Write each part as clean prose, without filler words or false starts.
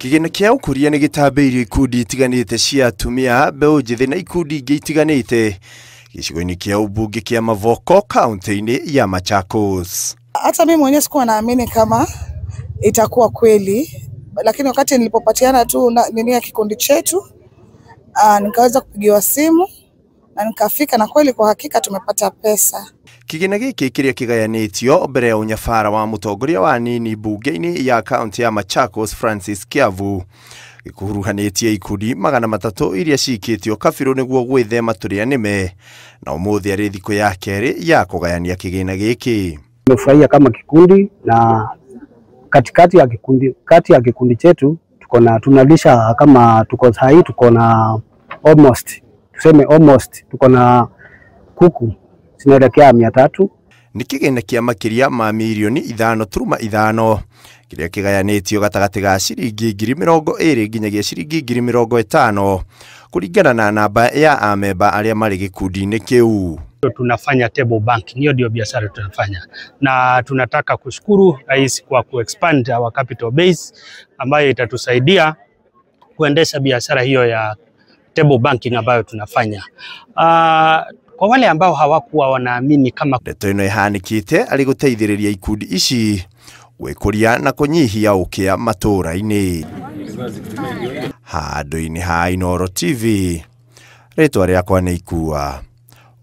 Kĩgĩna kĩa ũkũria nĩ gĩtambĩirio ikundi itiganĩte cia atumia, mbeũ njĩthĩ na ikundi ingĩ itiganĩte gĩcigo-inĩ kĩa ũmbunge kĩa Mavoko kaunti-inĩ ya Machakos. Hata mimi mwenyewe sikuwa naamini kama itakuwa kweli, lakini wakati nilipopatiana tu na nini ya kikundi chetu, nikaweza kupigiwa simu na nikafika, na kweli kwa hakika tumepata pesa. Kĩgĩna gĩkĩ kĩrĩa kĩgayanĩtio mbere ya ũnyabara wa mũtongoria wa nini mbunge-inĩ ya kaunti ya Machakos Francis Kiavu gĩkuruhanĩtie ikundi 300 iria cikĩtio kabirũ nĩguo gwĩthema tũrĩa nĩme, na ũmũthĩ arĩ thikũ ya kerĩ ya kũgayania kĩgĩna gĩkĩ. Tumefurahia kama kikundi, na katikati ya kikundi, kati ya kikundi chetu tuko na tunalisha kama tuko sahi, tuko na almost, tuseme almost tuko na kuku zinaelekea 300. Nĩ kĩgĩna kĩa makĩria ma mirioni 5.5 kĩrĩa kĩgayanĩtio gatagatĩ ga ciringi 20,000 nginyagia ciringi 50,000 kũringana na namba ya amemba arĩa marĩ gĩkundi-inĩ kĩu. Tunafanya table banking, hiyo ndio biashara tunafanya, na tunataka kushukuru rais kwa kuexpand our capital base ambayo itatusaidia kuendesha biashara hiyo ya table banking ambayo tunafanya. Kwa wale ambao hawakuwa wanaamini kama ndeto ĩno ĩhanĩkĩte arĩ gũteithĩrĩria ikundi ici gwĩkũria na kũnyihia ũkĩa matũũra-inĩ. Handũ-inĩ ha Inooro TV, rĩtwa rĩakwa nĩ Ikua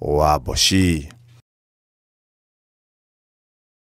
wa Mboci.